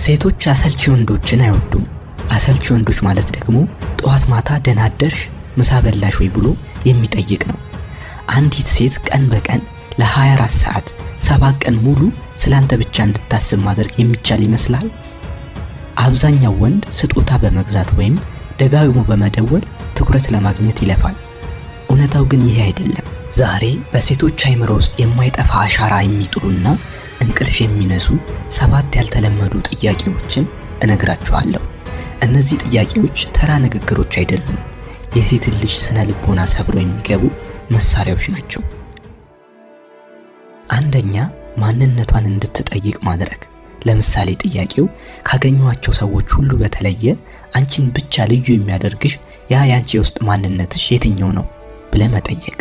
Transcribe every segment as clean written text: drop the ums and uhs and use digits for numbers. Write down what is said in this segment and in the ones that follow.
ሴቶች አሰልቺ ወንዶችን አይወዱም። አሰልቺ ወንዶች ማለት ደግሞ ጠዋት ማታ ደህና አደርሽ፣ ምሳ በላሽ ወይ ብሎ የሚጠይቅ ነው። አንዲት ሴት ቀን በቀን ለ24 ሰዓት 7 ቀን ሙሉ ስላንተ ብቻ እንድታስብ ማድረግ የሚቻል ይመስላል? አብዛኛው ወንድ ስጦታ በመግዛት ወይም ደጋግሞ በመደወል ትኩረት ለማግኘት ይለፋል። እውነታው ግን ይሄ አይደለም። ዛሬ በሴቶች አይምሮ ውስጥ የማይጠፋ አሻራ የሚጥሉና እንቅልፍ የሚነሱ 7 ያልተለመዱ ጥያቄዎችን እነግራችኋለሁ። እነዚህ ጥያቄዎች ተራ ንግግሮች አይደሉም። የሴትን ልጅ ስነ ልቦና ሰብሮ የሚገቡ መሳሪያዎች ናቸው። አንደኛ፣ ማንነቷን እንድትጠይቅ ማድረግ። ለምሳሌ ጥያቄው ካገኘኋቸው ሰዎች ሁሉ በተለየ አንቺን ብቻ ልዩ የሚያደርግሽ ያ ያንቺ የውስጥ ማንነትሽ የትኛው ነው ብለህ መጠየቅ።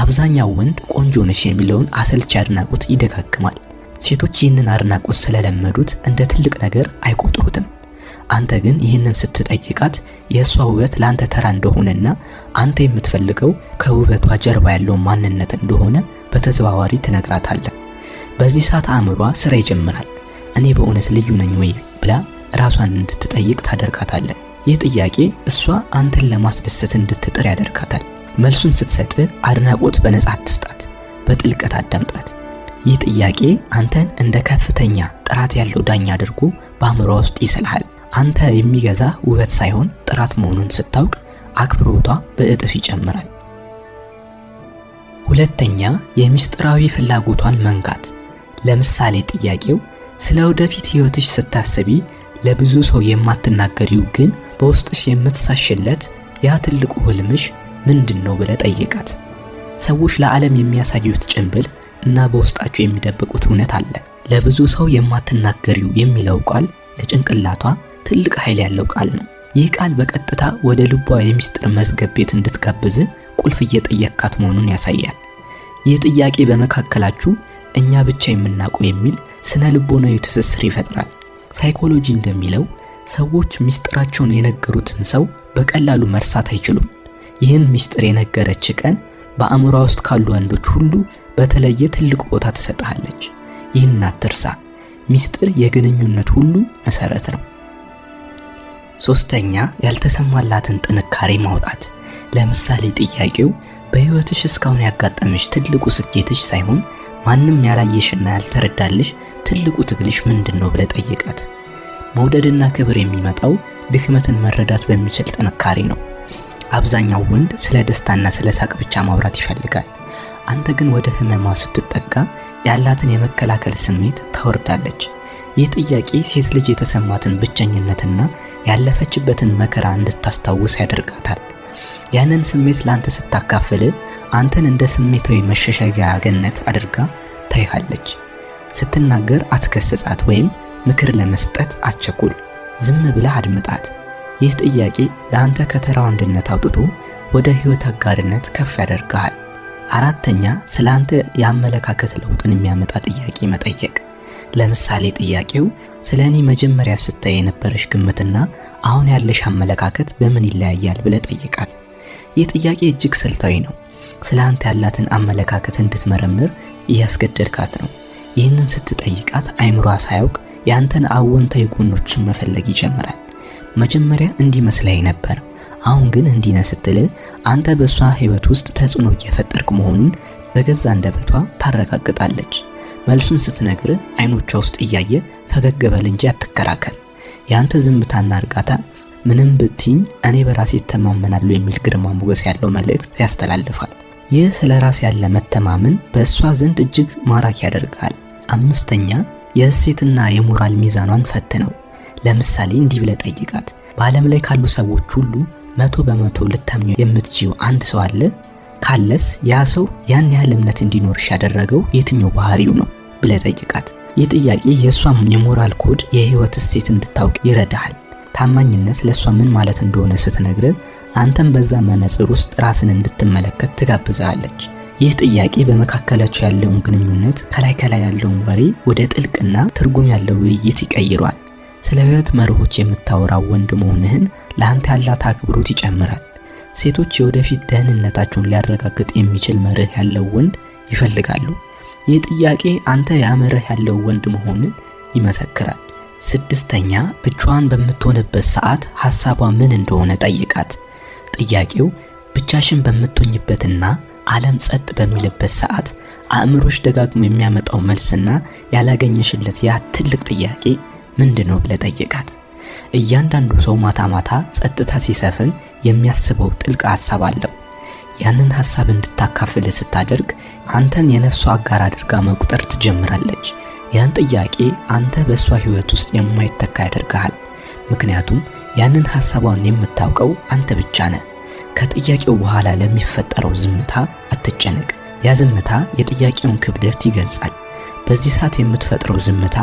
አብዛኛው ወንድ ቆንጆ ነሽ የሚለውን አሰልቺ አድናቆት ይደጋግማል። ሴቶች ይህንን አድናቆት ስለለመዱት እንደ ትልቅ ነገር አይቆጥሩትም። አንተ ግን ይህንን ስትጠይቃት የእሷ ውበት ለአንተ ተራ እንደሆነና አንተ የምትፈልገው ከውበቷ ጀርባ ያለው ማንነት እንደሆነ በተዘዋዋሪ ትነግራታለህ። በዚህ ሰዓት አእምሯ ስራ ይጀምራል። እኔ በእውነት ልዩ ነኝ ወይ ብላ ራሷን እንድትጠይቅ ታደርጋታለህ። ይህ ጥያቄ እሷ አንተን ለማስደሰት እንድትጥር ያደርጋታል። መልሱን ስትሰጥ አድናቆት በነጻ አትስጣት፣ በጥልቀት አዳምጣት። ይህ ጥያቄ አንተን እንደ ከፍተኛ ጥራት ያለው ዳኛ አድርጎ በአእምሯ ውስጥ ይስልሃል። አንተ የሚገዛ ውበት ሳይሆን ጥራት መሆኑን ስታውቅ አክብሮቷ በእጥፍ ይጨምራል። ሁለተኛ፣ የሚስጥራዊ ፍላጎቷን መንካት። ለምሳሌ ጥያቄው ስለ ወደፊት ህይወትሽ ስታስቢ ለብዙ ሰው የማትናገሪው ግን በውስጥሽ የምትሳሽለት ያ ትልቁ ህልምሽ ምንድን ነው ብለህ ጠይቃት። ሰዎች ለዓለም የሚያሳዩት ጭንብል እና በውስጣቸው የሚደብቁት እውነት አለ። ለብዙ ሰው የማትናገሪው የሚለው ቃል ለጭንቅላቷ ትልቅ ኃይል ያለው ቃል ነው። ይህ ቃል በቀጥታ ወደ ልቧ የሚስጥር መዝገብ ቤት እንድትጋብዝ ቁልፍ እየጠየካት መሆኑን ያሳያል። ይህ ጥያቄ በመካከላችሁ እኛ ብቻ የምናውቀው የሚል ስነ ልቦናዊ ትስስር ይፈጥራል። ሳይኮሎጂ እንደሚለው ሰዎች ሚስጥራቸውን የነገሩትን ሰው በቀላሉ መርሳት አይችሉም። ይህን ሚስጥር የነገረች ቀን በአእምሯ ውስጥ ካሉ ወንዶች ሁሉ በተለየ ትልቅ ቦታ ትሰጥሃለች። ይህን አትርሳ። ሚስጥር የግንኙነት ሁሉ መሰረት ነው። ሶስተኛ፣ ያልተሰማላትን ጥንካሬ ማውጣት። ለምሳሌ ጥያቄው በህይወትሽ እስካሁን ያጋጠመሽ ትልቁ ስኬትሽ ሳይሆን ማንም ያላየሽና ያልተረዳልሽ ትልቁ ትግልሽ ምንድን ነው ብለህ ጠይቃት። መውደድና ክብር የሚመጣው ድክመትን መረዳት በሚችል ጥንካሬ ነው። አብዛኛው ወንድ ስለ ደስታና ስለ ሳቅ ብቻ ማውራት ይፈልጋል። አንተ ግን ወደ ህመሟ ስትጠጋ ያላትን የመከላከል ስሜት ታወርዳለች። ይህ ጥያቄ ሴት ልጅ የተሰማትን ብቸኝነትና ያለፈችበትን መከራ እንድታስታውስ ያደርጋታል። ያንን ስሜት ለአንተ ስታካፍል አንተን እንደ ስሜታዊ መሸሸጊያ ገነት አድርጋ ታይሃለች። ስትናገር አትከስጻት ወይም ምክር ለመስጠት አትቸኩል። ዝም ብለህ አድምጣት። ይህ ጥያቄ ለአንተ ከተራ ወንድነት አውጥቶ ወደ ህይወት አጋርነት ከፍ ያደርግሃል። አራተኛ፣ ስለ አንተ የአመለካከት ለውጥን የሚያመጣ ጥያቄ መጠየቅ። ለምሳሌ ጥያቄው ስለ እኔ መጀመሪያ ስታይ የነበረሽ ግምትና አሁን ያለሽ አመለካከት በምን ይለያያል ብለህ ጠይቃት። ይህ ጥያቄ እጅግ ስልታዊ ነው። ስለ አንተ ያላትን አመለካከት እንድትመረምር እያስገደድካት ነው። ይህንን ስትጠይቃት አይምሯ ሳያውቅ የአንተን አዎንታዊ ጎኖችን መፈለግ ይጀምራል። መጀመሪያ እንዲህ መስለኝ ነበር፣ አሁን ግን እንዲህ ነህ ስትል አንተ በእሷ ህይወት ውስጥ ተጽዕኖ እየፈጠርክ መሆኑን በገዛ አንደበቷ ታረጋግጣለች። መልሱን ስትነግር አይኖቿ ውስጥ እያየ ፈገግ በል እንጂ አትከራከር። የአንተ ዝምታና እርጋታ ምንም ብትኝ እኔ በራሴ እተማመናለሁ የሚል ግርማ ሞገስ ያለው መልእክት ያስተላልፋል። ይህ ስለ ራስ ያለ መተማመን በእሷ ዘንድ እጅግ ማራኪ ያደርጋል። አምስተኛ፣ የእሴትና የሞራል ሚዛኗን ፈትነው። ለምሳሌ እንዲህ ብለህ ጠይቃት። በዓለም ላይ ካሉ ሰዎች ሁሉ 100% ልታምኚው የምትችይው አንድ ሰው አለ? ካለስ ያ ሰው ያን ያህል እምነት እንዲኖርሽ ያደረገው የትኛው ባህሪው ነው ብለህ ጠይቃት። ይህ ጥያቄ የእሷም የሞራል ኮድ፣ የህይወት እሴት እንድታውቅ ይረዳሃል። ታማኝነት ለእሷ ምን ማለት እንደሆነ ስትነግርህ አንተም በዛ መነጽር ውስጥ ራስን እንድትመለከት ትጋብዝሃለች። ይህ ጥያቄ በመካከላቸው ያለውን ግንኙነት ከላይ ከላይ ያለውን ወሬ ወደ ጥልቅና ትርጉም ያለው ውይይት ይቀይሯል። ስለ ህይወት መርሆች የምታወራው ወንድ መሆንህን ለአንተ ያላት አክብሮት ይጨምራል። ሴቶች የወደፊት ደህንነታቸውን ሊያረጋግጥ የሚችል መርህ ያለው ወንድ ይፈልጋሉ። ይህ ጥያቄ አንተ ያ መርህ ያለው ወንድ መሆንን ይመሰክራል። ስድስተኛ፣ ብቻዋን በምትሆንበት ሰዓት ሐሳቧ ምን እንደሆነ ጠይቃት። ጥያቄው ብቻሽን በምትሆኝበትና ዓለም ጸጥ በሚልበት ሰዓት አእምሮሽ ደጋግሞ የሚያመጣው መልስና ያላገኘሽለት ያ ትልቅ ጥያቄ ምንድነው ብለህ ጠይቃት። እያንዳንዱ ሰው ማታ ማታ ጸጥታ ሲሰፍን የሚያስበው ጥልቅ ሐሳብ አለው። ያንን ሐሳብ እንድታካፍል ስታደርግ አንተን የነፍሷ አጋር አድርጋ መቁጠር ትጀምራለች። ያን ጥያቄ አንተ በእሷ ሕይወት ውስጥ የማይተካ ያደርግሃል። ምክንያቱም ያንን ሐሳቧን የምታውቀው አንተ ብቻ ነህ። ከጥያቄው በኋላ ለሚፈጠረው ዝምታ አትጨነቅ። ያ ዝምታ የጥያቄውን ክብደት ይገልጻል። በዚህ ሰዓት የምትፈጥረው ዝምታ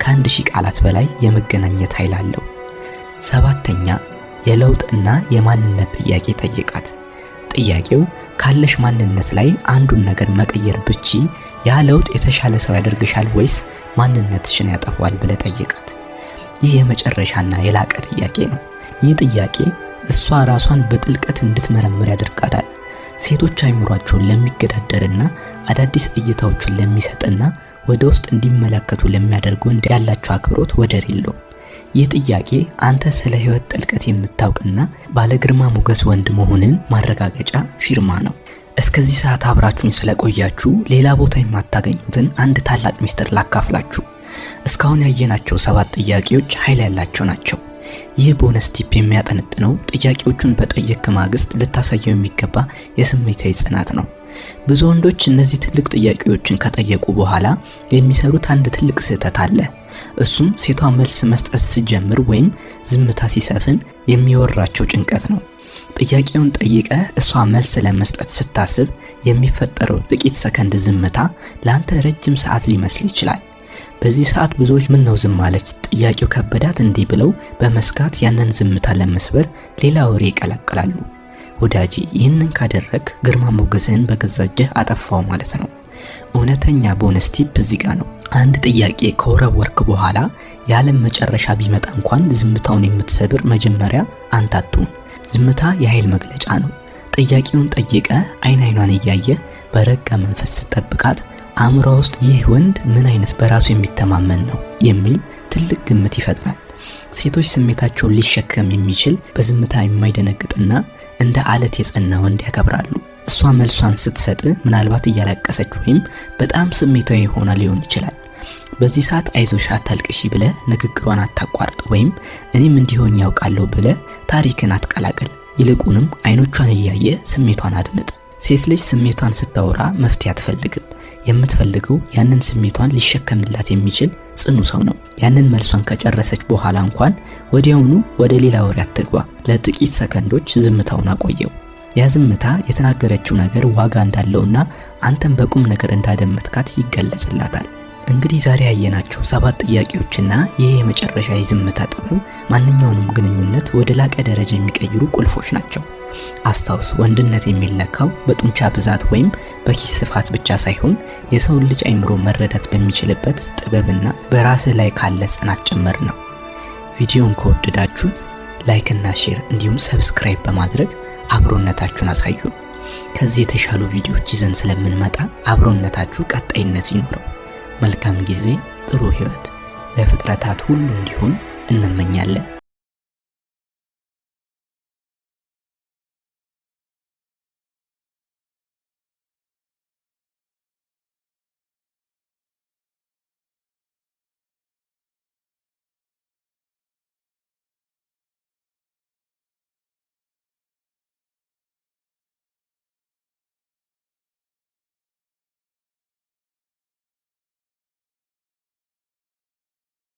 ከ1000 ቃላት በላይ የመገናኘት ኃይል አለው። ሰባተኛ፣ የለውጥና የማንነት ጥያቄ ጠይቃት። ጥያቄው ካለሽ ማንነት ላይ አንዱን ነገር መቀየር ብቺ ያ ለውጥ የተሻለ ሰው ያደርግሻል ወይስ ማንነትሽን ያጠፋዋል ብለህ ጠይቃት። ይህ የመጨረሻና የላቀ ጥያቄ ነው። ይህ ጥያቄ እሷ ራሷን በጥልቀት እንድትመረምር ያደርጋታል። ሴቶች አይምሯቸውን ለሚገዳደርና አዳዲስ እይታዎችን ለሚሰጥና ወደ ውስጥ እንዲመለከቱ ለሚያደርጉ ያላቸው አክብሮት ወደር የለውም። ይህ ጥያቄ አንተ ስለ ሕይወት ጥልቀት የምታውቅና ባለግርማ ሞገስ ወንድ መሆንን ማረጋገጫ ፊርማ ነው። እስከዚህ ሰዓት አብራችሁኝ ስለቆያችሁ ሌላ ቦታ የማታገኙትን አንድ ታላቅ ሚስጥር ላካፍላችሁ። እስካሁን ያየናቸው 7 ጥያቄዎች ኃይል ያላቸው ናቸው። ይህ bonus tip የሚያጠነጥነው ጥያቄዎቹን በጠየቅ ማግስት ልታሳየው የሚገባ የስሜታዊ ጽናት ነው። ብዙ ወንዶች እነዚህ ትልቅ ጥያቄዎችን ከጠየቁ በኋላ የሚሰሩት አንድ ትልቅ ስህተት አለ። እሱም ሴቷ መልስ መስጠት ስትጀምር ወይም ዝምታ ሲሰፍን የሚወራቸው ጭንቀት ነው። ጥያቄውን ጠይቀ እሷ መልስ ለመስጠት ስታስብ የሚፈጠረው ጥቂት ሰከንድ ዝምታ ለአንተ ረጅም ሰዓት ሊመስል ይችላል። በዚህ ሰዓት ብዙዎች ምን ነው ዝም አለች፣ ጥያቄው ከበዳት እንዲህ ብለው በመስጋት ያንን ዝምታ ለመስበር ሌላ ወሬ ይቀላቅላሉ። ወዳጄ፣ ይህንን ካደረግ ግርማ ሞገስህን በገዛ እጅህ አጠፋው ማለት ነው። እውነተኛ bonus tip እዚህ ጋር ነው። አንድ ጥያቄ ከወረወርክ በኋላ የዓለም መጨረሻ ቢመጣ እንኳን ዝምታውን የምትሰብር መጀመሪያ አንተ አትሁን። ዝምታ የኃይል መግለጫ ነው። ጥያቄውን ጠይቀ አይን አይኗን እያየ በረጋ መንፈስ ስትጠብቃት አእምሯ ውስጥ ይህ ወንድ ምን አይነት በራሱ የሚተማመን ነው የሚል ትልቅ ግምት ይፈጥራል። ሴቶች ስሜታቸውን ሊሸከም የሚችል በዝምታ የማይደነግጥና እንደ አለት የጸና ወንድ ያከብራሉ። እሷ መልሷን ስትሰጥ ምናልባት እያለቀሰች ወይም በጣም ስሜታዊ ሆና ሊሆን ይችላል። በዚህ ሰዓት አይዞሽ አታልቅሺ ብለህ ንግግሯን አታቋርጥ፣ ወይም እኔም እንዲሆን ያውቃለሁ ብለህ ታሪክን አትቀላቅል። ይልቁንም አይኖቿን እያየ ስሜቷን አድምጥ። ሴት ልጅ ስሜቷን ስታወራ መፍትሄ አትፈልግም። የምትፈልገው ያንን ስሜቷን ሊሸከምላት የሚችል ጽኑ ሰው ነው። ያንን መልሷን ከጨረሰች በኋላ እንኳን ወዲያውኑ ወደ ሌላ ወሬ አትግባ። ለጥቂት ሰከንዶች ዝምታውን አቆየው። ያ ዝምታ የተናገረችው ነገር ዋጋ እንዳለውና አንተም በቁም ነገር እንዳደመጥካት ይገለጽላታል። እንግዲህ ዛሬ ያየናቸው 7 ጥያቄዎችና ይህ የመጨረሻ የዝምታ ጥበብ ማንኛውንም ግንኙነት ወደ ላቀ ደረጃ የሚቀይሩ ቁልፎች ናቸው። አስታውስ፣ ወንድነት የሚለካው በጡንቻ ብዛት ወይም በኪስ ስፋት ብቻ ሳይሆን የሰውን ልጅ አይምሮ መረዳት በሚችልበት ጥበብና በራስህ ላይ ካለ ጽናት ጭምር ነው። ቪዲዮን ከወደዳችሁት like እና share እንዲሁም subscribe በማድረግ አብሮነታችሁን አሳዩ። ከዚህ የተሻሉ ቪዲዮዎች ይዘን ስለምንመጣ አብሮነታችሁ ቀጣይነት ይኖረው። መልካም ጊዜ፣ ጥሩ ህይወት ለፍጥረታት ሁሉ እንዲሆን እንመኛለን።